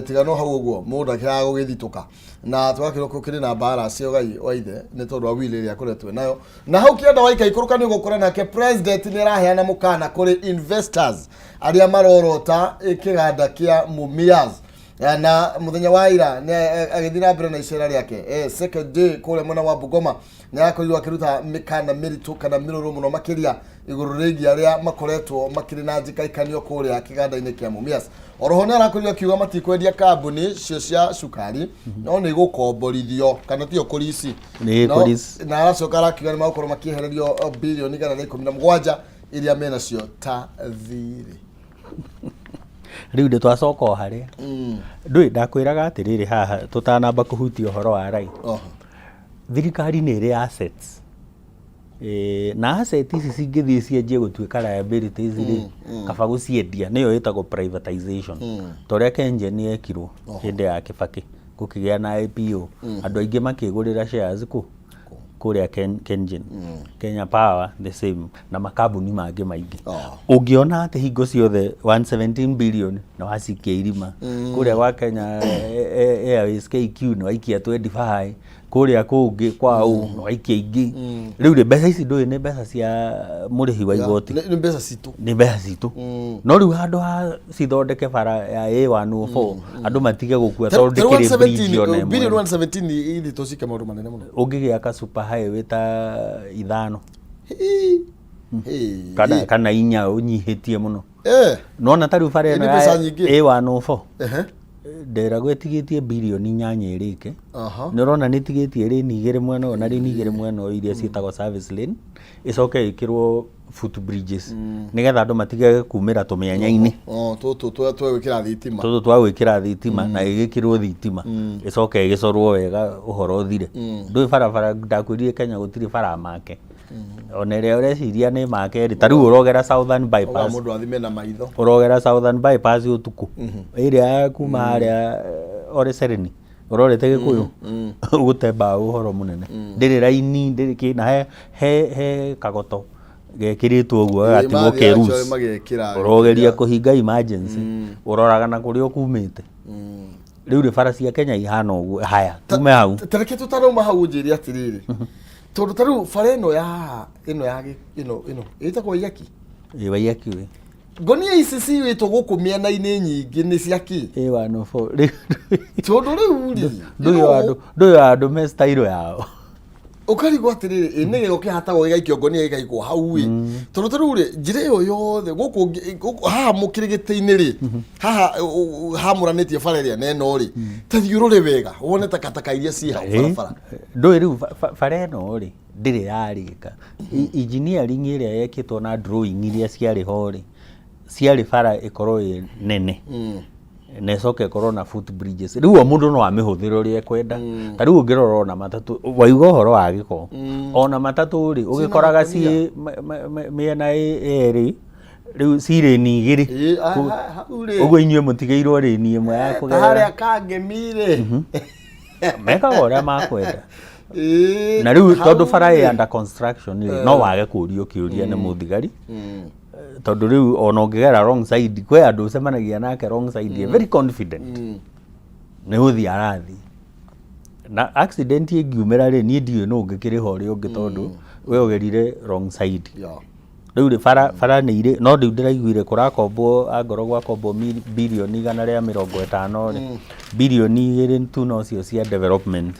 tiga no hau ũguo mũndũ akĩraga gũgĩthitũka na twakĩrwo kũkĩrĩ na mbara cia ũgai wa ithe nĩ tondũ wa will ĩrĩa akoretwo nayo na hau kĩanda wa ikaikũrũka. Nĩ ũgũkora nake president nĩ araheana mũkana kũrĩ investors arĩa marorota kĩganda kĩa Mumias. Na mũthenya wa ira nĩ agĩthiĩ na mbere na icera rĩake, second day kũrĩa mwena wa Bungoma, nĩ arakorirwo akĩruta mĩkana mĩritũ kana mĩrũrũ mũno makĩria igũrũ rĩgiĩ arĩa makoretwo makĩrĩ na njĩkaikanio kũrĩa kĩganda-inĩ kĩa Mumias. Oroho nĩ arakorirwo akiuga matikwendia kambuni cio cia cukari, no nĩ gũkomborithio kana tiyo kũrici. Nĩ kũrici. Na aracoka arakiuga nĩ magũkorwo makĩehererio 117 bilioni iria menacio ta thirĩ. Rĩu ndĩ twacoka o harĩa ndũĩ ndakwĩraga atĩrĩrĩ, haha tũtanamba kũhutia ũhoro wa rai. Thirikari nĩ ĩrĩ assets, na asset ici cingĩthiĩ cianjie gũtuĩka liabilities rĩ, kaba gũciendia, nĩyo ĩtagwo privatization, ta ũrĩa KenGen yekirwo hĩndĩ ya Kibaki, gũkĩgĩa na IPO, andũ aingĩ makĩgũrĩra shares kũ kũrĩa KenGen, Kenya Power the same, na makambuni mangĩ maingĩ. Ũngĩona atĩ hingo ciothe 117 billion na wacikia irima kũrĩa gwa Kenya Airways KQ nĩ waikia 25, kũrĩa kũngĩ kwa ũ nĩ waikia ingĩ, rĩu rĩ, mbeca ici ndũĩ nĩ mbeca cia mũrĩhi wa igoti. Nĩ mbeca citũ. Nĩ mbeca citũ, no rĩu handũ ha cithondeke bara ya A104 andũ matige gũkua tondũ ndĩkĩrĩ bridge ona ĩmwe. Bilioni 117 ithi tũcike maũndũ manene mũno. Ũngĩgĩaka super highway ta ithano Hii. Hii. kana inya ũnyihĩtie mũno. Nona ta rĩu bara ĩno Nĩ mbeca ya nyingĩ. A104 nderagwo ĩtigĩtie 8 bilioni ĩrĩke. Nĩ ũrona nĩ ĩtigĩtie lane igĩrĩ mwena ũyũ na lane igĩrĩ mwena ũyũ iria ciĩtagwo service lane, ĩcoke ĩkĩrwo foot bridges nĩgetha andũ matige kumĩra tũmĩanya-inĩ. Oh, tũtũ twa gwĩkĩra thitima. Tũtũ twa gwĩkĩra thitima, na ĩgĩkĩrwo thitima ĩcoke ĩgĩcorwo wega ũhoro ũthire. Ndũĩ barabara, ndakwĩrire Kenya gũtirĩ bara make, ona ĩrĩa ũreciria nĩ make rĩ, ta rĩu ũrogera Southern Uga Bypass. Mũndũ athime na maitho. Ũrogera Southern Bypass ũtukũ ĩrĩa ya kuma harĩa Ole Sereni ũrorete Gĩkũyũ ũgũte mbaũ ũhoro mũnene, ndĩrĩ raini, ndĩrĩ kĩ, na he kagoto gekĩrĩtwo ũguo gagatigwo mathiĩ ke actually loose. Magekĩra Ũrogeria kũhinga emergency, ũroraga na kũrĩa ũkumĩte. Rĩu rĩ, bara cia Kenya ihana ũguo. Haya, tume hau. Tareke tũtarauma hau, ũnjĩre atĩrĩrĩ, tondũ ta rĩu bara ĩno ya ĩno ya ĩno ĩtagwo Iyaki. Ĩ, Waiyaki we. Ngonia ici ciwĩtwo gũkũ mĩena-inĩ nyingĩ nĩ cia kĩ? Ĩ 104 rĩu. Tondũ rĩu rĩ Ndũyũ andũ me style yao. Ũkarigwo atĩrĩrĩ, ĩ nĩ gĩko kĩhatagwo gĩgaikio ngonia gĩkaigwo hau ĩ? Tondũ ta rĩu rĩ, njĩra ĩyo yothe gũkũ haha mũkĩrĩgĩtĩ-inĩ rĩ, haha hamũranĩtie bara ĩrĩa na ĩno rĩ, ta thiĩ ũrore wega wone takataka iria ciĩ hau barabara. Ndũĩ rĩu bara ĩno rĩ, ndĩrĩ yarĩka. Engineering ĩrĩa yekĩtwo na drawing iria ciarĩ ho rĩ, ciarĩ bara ĩkorwo ĩ nene na ĩcoke ĩkorwo na foot bridges. Rĩu o mũndũ no amĩhũthĩre ũrĩa ekwenda. Ta rĩu ũngĩrora ona matatũ, waiga ũhoro wa gĩko, ona matatũ rĩ, ũgĩkoraga ciĩ mĩena ĩrĩ, rĩu ci lane igĩrĩ. Ĩ, hau rĩ. Ũguo inyuĩ mũtigĩirwo lane ĩmwe ya Ta kũgerera. harĩa Kangemi rĩ. Mekaga ũrĩa makwenda. Ĩ, Na rĩu hau tondũ bara ĩ rĩ. under construction rĩ, no wage kũrio kĩũria nĩ mũthigari, tondũ rĩu ona ũngĩgera wrong side, kwĩ andũ ũcemanagia nake wrong side, very confident nĩ gũthiĩ arathiĩ, na accident ĩngiumĩra rĩ, niĩ ndiũĩ nũ ũngĩkĩrĩha ũrĩa ũngĩ, tondũ we ũgerire wrong side. Rĩu rĩ, bara nĩ irĩ, no rĩu ndĩraiguire kũrakombwo, angorwo gwakombwo 150 birioni rĩ, 2 birioni tu nocio cia development,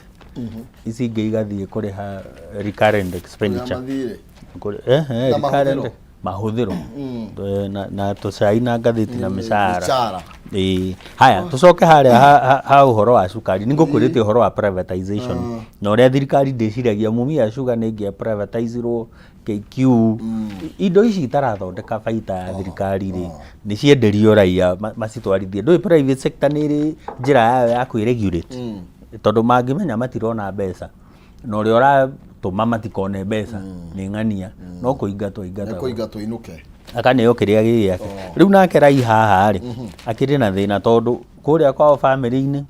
ici ingĩ igathiĩ kũrĩha recurrent expenditure. Mathirĩ. Ehe, Na recurrent mahũthĩro. Mahũthĩro. Na tũcai na ngathĩti na mĩcara. Mĩcara. Ĩĩ. Haya, tũcoke harĩa ha ũhoro wa cukari. Nĩ ngũkwĩrĩte ũhoro wa privatization na ũrĩa thirikari ndĩciragia Mumia Sugar nĩ ĩngĩa privatizirwo, KQ, indo ici itarathondeka baita ya thirikari rĩ, nĩ cienderio raia macitwarithie. Ndũĩ private sector nĩ ĩrĩ njĩra yayo ya kwĩ-regulate, tondũ mangĩmenya matirona mbeca na ũrĩa ũratũma matikone mbeca nĩ ng'ania, no kũingatwo aingatagwo. Kũingatwo inũke. Akaneo kĩrĩa gĩ gĩake. Rĩu nake Rai haha rĩ, akĩrĩ na thĩna, tondũ kũrĩa kwao bamĩrĩ-inĩ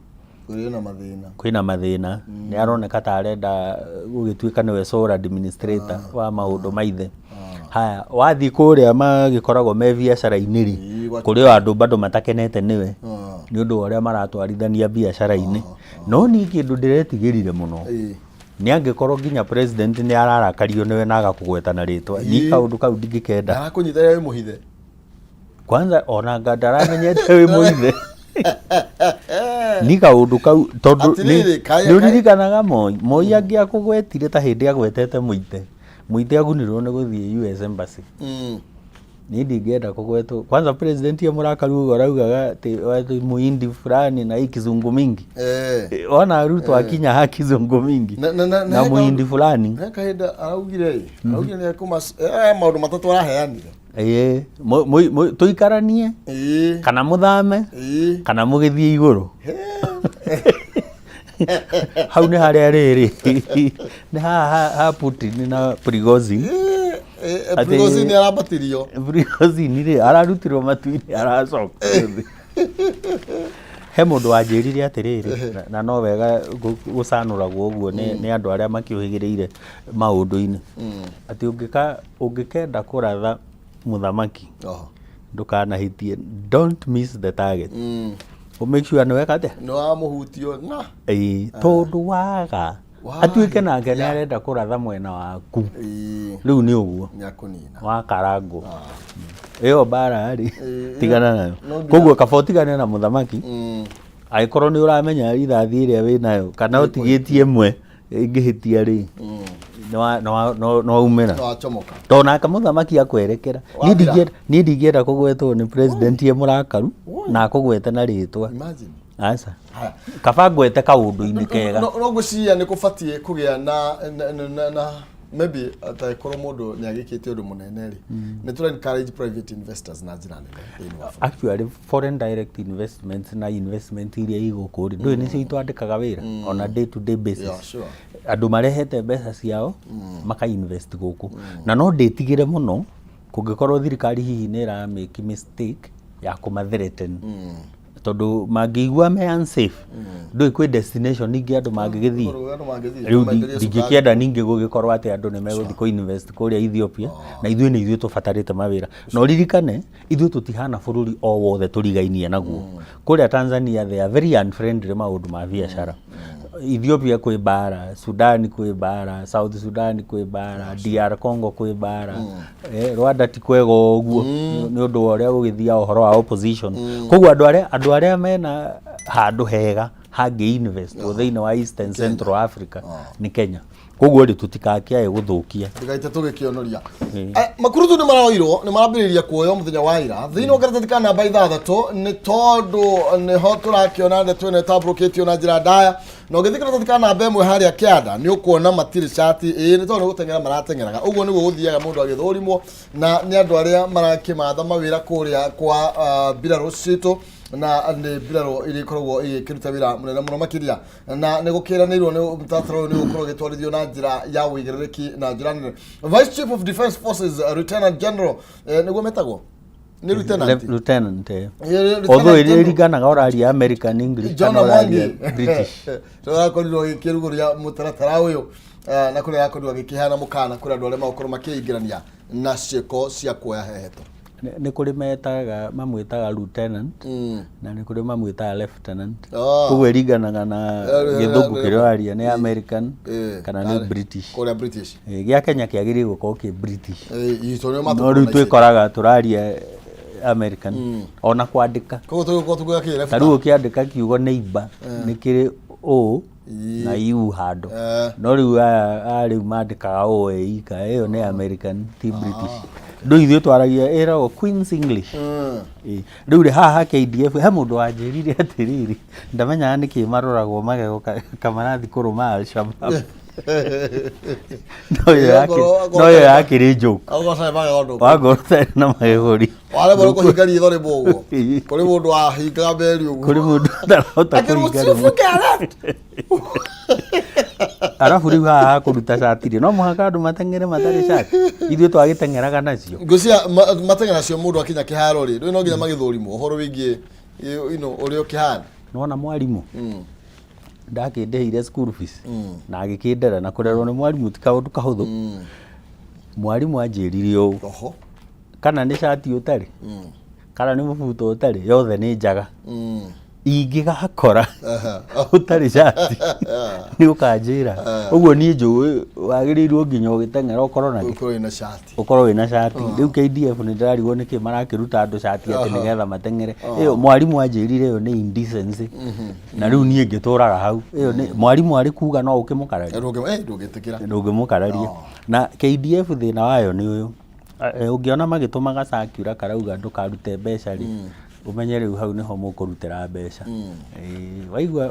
Kũrĩ na mathĩna. Kwĩna mathĩna. Nĩ aroneka ta arenda gũgĩtuĩka nĩwe sole administrator wa maũndũ ma ithe. Haya, wathiĩ kũrĩa magĩkoragwo me biacara-inĩ rĩ, Ĩĩ, kũrĩ o andũ bado matakenete nĩwe nĩ ũndũ wa ũrĩa maratwarithania biacara-inĩ. No niĩ kĩndũ ndĩretigĩrire mũno nĩ angĩkorwo nginya president nĩ ararakario nĩwe na agakũgweta na rĩtwa. Niĩ kaũndũ kau ndingĩkenda. Arakũnyita wĩ mũhithe. Kwanza ona anga ndaramenyete wĩ mũithe ni kaũndũ kau, tondũ Atĩrĩrĩ, nĩ ũririkanaga Moi angĩakũgwetire, ta hĩndĩ agwetete Mũite, Mũite agunirwo nĩ gũthiĩ US Embassy. Niĩ ndingĩenda kũgwetwo. Kwanza president ye mũrakaru ũguo araugaga atĩ muhindi fulani na hii kizungu mingi. Ona Ruto akinya ha kizungu mingi Na na muhindi fulani. He kahinda araugire nĩ ekũma maũndũ matatũ araheanire. Ĩĩ, tũikaranie kana mũthame kana mũgĩthiĩ igũrũ. Hau nĩ harĩa rĩrĩ, nĩ haha ha Putin na Prigozhin. Prigozhin nĩ arambatirio. Prigozhin rĩ, ararutirwo matu-inĩ, aracoka thĩ. He mũndũ wanjĩrire atĩrĩrĩ, na no wega gũcanũragwo ũguo nĩ andũ arĩa makĩũhĩgĩrĩire maũndũ-inĩ, atĩ ũngĩkenda kũratha mũthamaki, ndũkanahĩtie, don't miss the target. Ũ make sure nĩ weka atĩa? Nĩ wamũhutio na Ĩĩ, tondũ waga atuĩke nake nĩ arenda kũratha mwena waku, rĩu nĩ ũguo nĩ akũnina. Wakarangwo ĩyo mbara rĩ, tigana nayo. No nginya- Koguo kaba ũtigane na mũthamaki angĩkorwo nĩ ũramenya rithathi ĩrĩa wĩ nayo kana ũtigĩtie ĩmwe ĩngĩhĩtia rĩ, nĩ waumĩra. Nĩ wacomoka. Tondũ nake mũthamaki akwerekera, niĩ Wathira. niĩ ndingĩenda kũgwetwo nĩ president ye mũrakaru na akũgwete na rĩtwa. Imagine. Aca. Haya. Kaba ngwete kaũndũ-inĩ kega. No ngwĩciria nĩ kũbatiĩ kũgĩa na maybe atakorwo mũndũ nĩ agĩkĩte ũndũ mũnene rĩ, nĩ tũra encourage private investors na njĩra nene thĩinĩ wa bũrũri. Actually, foreign direct investments na investment iria igũkũ rĩ, ndũĩ nĩcio itwandĩkaga wĩra on a day to day basis. Andũ marehete mbeca ciao maka invest gũkũ, na no ndĩtigĩre mũno kũngĩkorwo thirikari hihi nĩ ĩra make mistake ya kũma threaten. Tondũ mangĩigua me unsafe, ndũĩ kwĩ destination ingĩ andũ mangĩgĩthiĩ. Andũ mangĩthiĩ, Rĩu kũmenderia cukari. ndingĩkĩenda ningĩ gũgĩkorwo atĩ andũ nĩ megũthiĩ kũ invest kũrĩa Ethiopia, na ithuĩ nĩ ithuĩ tũbatarĩte mawĩra. Na ũririkane ithuĩ tũtihana bũrũri o wothe tũrigainie naguo. Kũrĩa Tanzania they are very unfriendly maũndũ ma biacara. Ethiopia kwĩ mbara, Sudan kwĩ mbara, South Sudan kwĩ mbara, DR Congo kwĩ mbara, Rwanda ti kwega ũguo nĩ ũndũ wa ũrĩa gũgĩthiaga ũhoro wa opposition. Koguo andũ arĩa mena handũ hega hangĩ invest thĩinĩ wa East and Central Africa nĩ Kenya. Koguo rĩ, tũtikakĩae gũthũkia. Ndigaite tũgĩkĩonoria. Makurutu nĩ maroirwo, nĩ marambĩrĩria kuoywo mũthenya wa ira thĩinĩ wa karatathi ka namba 6, nĩ tondũ nĩho tũrakĩona ndeto ĩno ĩtambũrũkĩtio na njĩra ndaya. Na ũgĩthiĩ karatathi ka namba 1 harĩa kĩanda, nĩ ũkuona matirĩ cati, ĩĩ, nĩ tondũ nĩ gũteng'era marateng'eraga. Ũguo nĩguo gũthiaga mũndũ agĩthũrimwo na nĩ andũ arĩa marakĩmatha mawĩra kũrĩa kwa mbirarũ citũ, na nĩ mbirarũ iria ikoragwo igĩkĩruta wĩra mũnene mũno makĩria, na nĩ gũkĩranĩirwo nĩ mũtaratara ũyũ nĩ ũgũkorwo ũgĩtwarithio na njĩra ya ũigĩrĩrĩki na njĩra nene. Vice Chief of Defence Forces, Lieutenant General, nĩguo metagwo nĩ lieutenant. Lieutenant. Lieutenant Although General. ĩringanaga ũraria American English John kana ũraria Mwangi British. Tũrakorirwo gĩkĩrugũria mũtaratara ũyũ, na kũrĩa arakorirwo agĩkĩheana mũkana kũrĩ andũ arĩa magũkorwo makĩingĩrania na ciĩko cia kuoya heheto. Nĩ kũrĩ metaga, mamwĩtaga lieutenant, na nĩ kũrĩ mamwĩtaga lieutenant. Koguo ĩringanaga na gĩthũngũ kĩrĩa ũraria, nĩ American kana nĩ British. Kũrĩa British. Gĩa Kenya kĩagĩrĩire gũkorwo kĩ British. Itũ nĩo. No rĩu twĩkoraga tũraria American ona kwandĩka. Koguo tũgũkorwo tũkuoya kĩ? Ta rĩu ũkĩandĩka kiugo neighbor, nĩ kĩrĩ ũ na u handũ. No rĩu aya rĩu mandĩkaga o ĩ ika, ĩyo nĩ American, ti British. Rĩu ithuĩ twaragia ĩragwo Queen's English. Ĩ, rĩu rĩ, haha KDF he mũndũ wanjĩrire atĩrĩrĩ, ndamenyaga nĩkĩ maroragwo magego kamarathi kũrũma Al-Shabaab. No ĩyo yakĩrĩ joke. Akorwo carĩ magego ndũkũ. Wangorwo ũtarĩ na magego rĩ, waremwo nĩ kũhinga riitho rĩmwe ũguo, kũrĩ mũndũ wahingaga meri ũguo. Kũrĩ mũndũ ũtarahota akĩrwo kũhinga rĩmwe. "Usifunge ya left." Arabu rĩu haha hakũruta cati rĩ, no mũhaka andũ mateng'ere matarĩ cati? Ithuĩ twagĩteng'eraga nacio. Ngwĩciria mateng'era nacio, mũndũ akinya kĩharo rĩ, ndũĩ no nginya magĩthũrimwo ũhoro wĩgiĩ ũrĩa ũkĩhana. Nona mwarimũ ndakĩndĩhĩire school fees na agĩkĩndera, na kũrerwo nĩ mwarimũ ti kaũndũ kahũthũ. Mwarimũ anjĩrire ũũ: "Kana nĩ cati ũtarĩ, kana nĩ mũbuto ũtarĩ, yothe nĩ njaga. Ingĩgakora ũtarĩ cati, nĩ ũkanjĩra." Ũguo niĩ njũĩ wagĩrĩirwo nginya ũgĩteng'era ũkorwo na kĩ? Ũkorwo wĩna cati. Ũkorwo wĩna cati. Rĩu KDF nĩ ndĩrarigwo nĩkĩ marakĩruta andũ cati atĩ nĩgetha mateng'ere. Ĩyo mwarimũ anjĩrire ĩyo nĩ indecency, na rĩu niĩ ngĩtũraga hau. Ĩyo nĩ mwarimũ arĩ kuga, no ũkĩmũkararia? Ndũngĩtĩkĩra. Ndũngĩmũkararia. Na KDF thĩna wayo nĩ ũyũ: ũngĩona magĩtũmaga circular karauga ndũkarute mbeca rĩ, ũmenye rĩu hau nĩho mũkũrutĩra mbeca.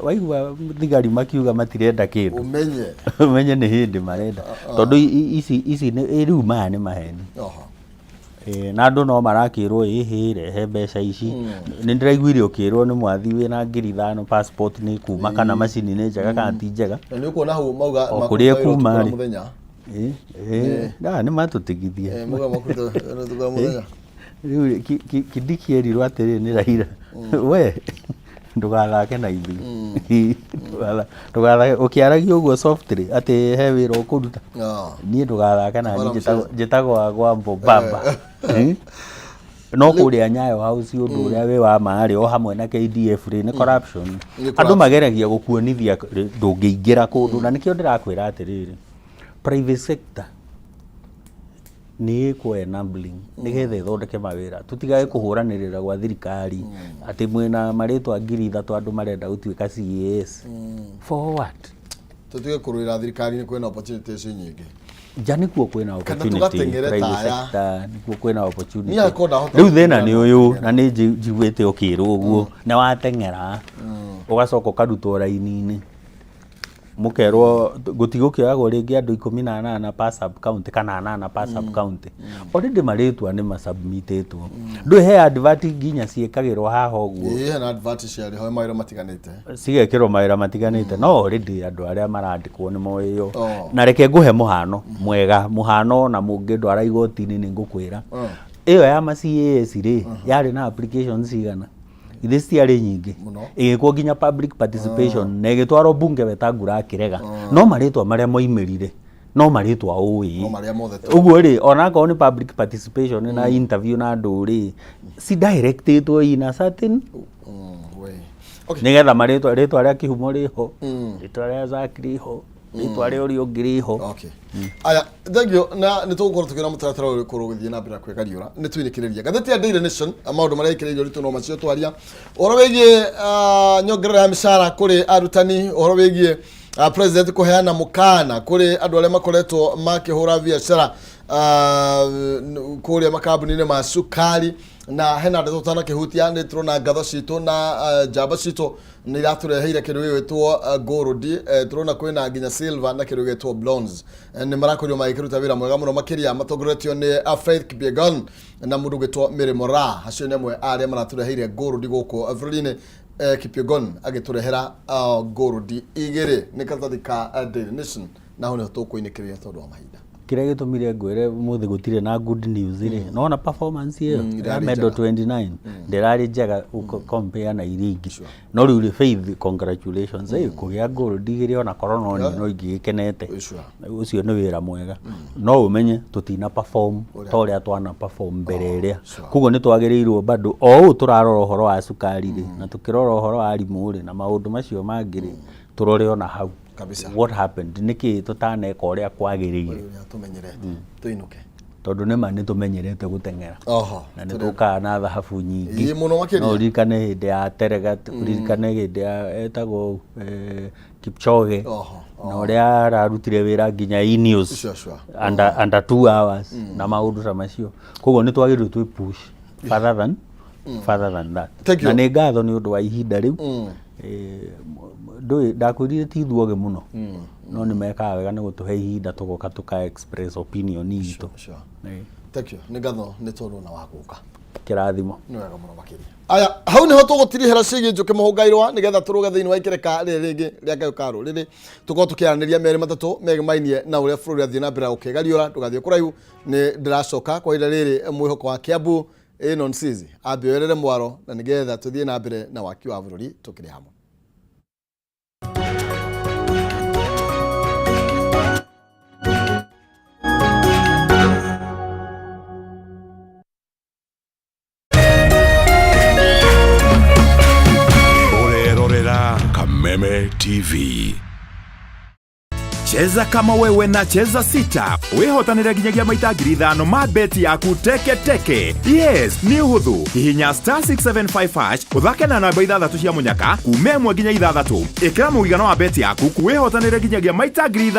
Waigua thigari makiuga matirenda kĩndũ, ũmenye ũmenye nĩ hĩndĩ marenda, tondũ ici rĩu maya nĩ maheni. Na andũ no marakĩrwo, ĩhĩ, rehe mbeca ici. Nĩ ndĩraiguire ũkĩrwo nĩ mwathi wĩna 5,000 passport nĩ kuma, kana macini nĩ njega kana ti njega. Na nĩ ũkuona hau mauga O makũruta kũrĩa wĩra kuma ũtukũ na rĩ. mũthenya. Nĩ matũtigithia. Mauga makũruta wĩra ũtukũ na mũthenya. Rĩu rĩ, Kindiki erirwo atĩrĩ nĩ Raila, "We ndũgathake na ithuĩ. Ndũgathake ũkĩaragia ũguo softly atĩ he wĩra ũkũruta. Niĩ ndũgathake na niĩ." Hapana. Njĩtagwo Agwambo Baba. No kũrĩa Nyayo House, ũndũ ũrĩa wĩ wa ma rĩ, o hamwe na KDF rĩ, nĩ corruption. Nĩ Andũ corruption. mageragia gũkuonithia rĩ, ndũngĩingĩra kũndũ, na nĩkĩo ndĩrakwĩra atĩrĩrĩ, private sector nĩ ĩkwo enabling nĩgetha ĩthondeke mawĩra, tũtigage kũhũranĩrĩra gwa thirikari atĩ mwĩna marĩtwa 3,000 andũ marenda gũtuĩka CAS. For what? Tũtige kũrũĩra thirikari-inĩ, kwĩna opportunities nyingĩ. Nja nĩkuo kwĩna Kana opportunity. tũgateng'ere Private taya. sector nĩkuo kwĩna opportunity. Niĩ hakwa ndahota Rĩu thĩna gũteng'era nĩ no ũyũ, gũteng'era. na nĩ njiguĩte ũkĩrwo ũguo, nĩ wateng'era ũgacoka ũkarutwo raini-inĩ, mũkerwo gũtigũkĩoyagwo rĩngĩ andũ 18 per sub county kana anana per sub county. Already marĩtwa nĩ masubmitĩtwo, ndũĩ he advert nginya ciĩkagĩrwo haha ũguo. Ĩĩ, hena advert ciarĩ ho mawĩra matiganĩte. Cigekĩrwo mawĩra matiganĩte, no already andũ arĩa marandĩkwo nĩ moĩyo. Oh. Na reke ngũhe mũhano mwega, mũhano na mũngĩndwara igoti-inĩ nĩ ngũkwĩra. Ĩyo ya ma CAS rĩ, yarĩ na applications cigana? Githĩ citiarĩ nyingĩ? Mũno. Ĩgĩkwo nginya public participation na ĩgĩtwarwo bunge, Wetangula akĩrega, no marĩtwa marĩa moimĩrire no marĩtwa ũĩ. No marĩa mothe Ũguo rĩ, onakorwo nĩ public participation na interview na andũ rĩ, ci directĩtwo in a certain way. Okay. Nĩgetha marĩtwa, rĩtwa rĩa Kĩhumo rĩho, rĩtwa rĩa Zack rĩho, rĩtwa rĩa ũrĩa ũngĩ rĩho. Okay. Aya, thank you. Na nĩ tũgũkorwo tũkĩona mũtaratara ũyũ ũkorwo ũgĩthiĩ na mbere na kwĩgariũra. Nĩ twĩrĩkĩrĩria. Ngathĩti ya Daily Nation, maũndũ marĩa ĩkĩrĩirio ũritũ no macio twaria. Ũhoro wĩgiĩ nyongerera ya mĩcara kũrĩ arutani, ũhoro wĩgiĩ president kũheana mũkana kũrĩ andũ arĩa makoretwo makĩhũra biacara kũrĩa makambuni-inĩ ma cukari, na hena ndeto tũtanakĩhutia. Nĩ tũrona ngatho citũ na njamba citũ nĩ iratũreheire kĩndũ gĩgwĩtwo gold, tũrona kwĩna nginya silver na kĩndũ gĩgwĩtwo bronze. Nĩ marakorirwo magĩkĩruta wĩra mwega mũno makĩria matongoretio nĩ Faith Kipyegon na mũndũ ũgwĩtwo Mary Moraa. Acio nĩ amwe a arĩa maratũreheire gold gũkũ bũrũri-inĩ. Kipyegon agĩtũrehera gold igĩrĩ. Nĩ karatathi ka Daily Nation, na hau nĩho tũkũinĩkĩrĩria tondũ wa mahinda. Kĩrĩa gĩtũmire ngwĩre mũthĩ gũtirĩ na good news rĩ, nona performance ĩyo ya Ĩrarĩ medal njega. 29 ndĩrarĩ njega compare na iria ingĩ. No rĩu rĩ, Faith, congratulations. Kũgĩa gold igĩrĩ, ona korwo no niĩ no ingĩgĩkenete. Sure. Ũcio nĩ wĩra mwega, no ũmenye tũtina perform ta ũrĩa twana perform mbere ĩrĩa. Koguo nĩ twagĩrĩirwo bado o ũũ tũrarora ũhoro wa cukari rĩ, na tũkĩrora ũhoro wa arimũ rĩ, na maũndũ macio mangĩ rĩ, tũrore ona hau. Kabisa. What happened? Nĩkĩ tũtaneka ũrĩa kwagĩrĩire? Ũrĩa tũmenyerete tũinũke. Tondũ nĩma nĩ tũmenyerete gũteng'era Oho. Na nĩ tũkaga na thahabu nyingĩ. Ĩĩ, mũno makĩria. No ũririkane hĩndĩ ya Terega, ũririkane hĩndĩ ya etagwo Kipchoge Oho, na ũrĩa ararutire wĩra nginya Ineos Sure. under 2 hours na maũndũ ta macio. Koguo nĩ twagĩrĩirwo twĩ push further than that. Thank you. Na nĩ ngatho nĩ ũndũ wa ihinda rĩu. Ndũĩ ndakwĩrire ti ithuothe mũno, no nĩ mekaga wega nĩ gũtũhe ihinda tũgoka tũka express opinion itũ. Sure. Thank you. Nĩ ngatho nĩ tondũ na wa gũka. Kĩrathimo. Nĩ wega mũno makĩria. Aya, hau nĩho tũgũtirihĩra ciĩgiĩ Njũkĩ Mũhũngairwa, nĩgetha tũrũge thĩinĩ wa ikereka rĩrĩ rĩngĩ rĩa Ngai ka rũrĩrĩ, tũkorwo tũkĩaranĩria merĩ matatũ megemainie na ũrĩa bũrũri ũrathiĩ na mbere na gũkĩgariũra. Ndũgathiĩ kũraihu, nĩ ndĩracoka kwa ihinda rĩrĩ. Mwĩhoko wa Kiambu ĩno Nsizi ambe oyerere mwaro, na nĩgetha tũthiĩ na mbere na waki wa bũrũri tũkĩrĩ hamwe. Ũrerorera Kameme TV. Cheza kama wewe na Cheza Sita wĩhotanĩre nginyagia maita 5,000 ma beti yaku teke teke. Yes, nĩ ũhũthũ. Hihinya *675# ũthake na namba ithathatũ cia mũnyaka kuma 1 nginya 6. Ĩkĩra mũigana wa beti yaku wĩhotanĩre nginyagia maita 5,000.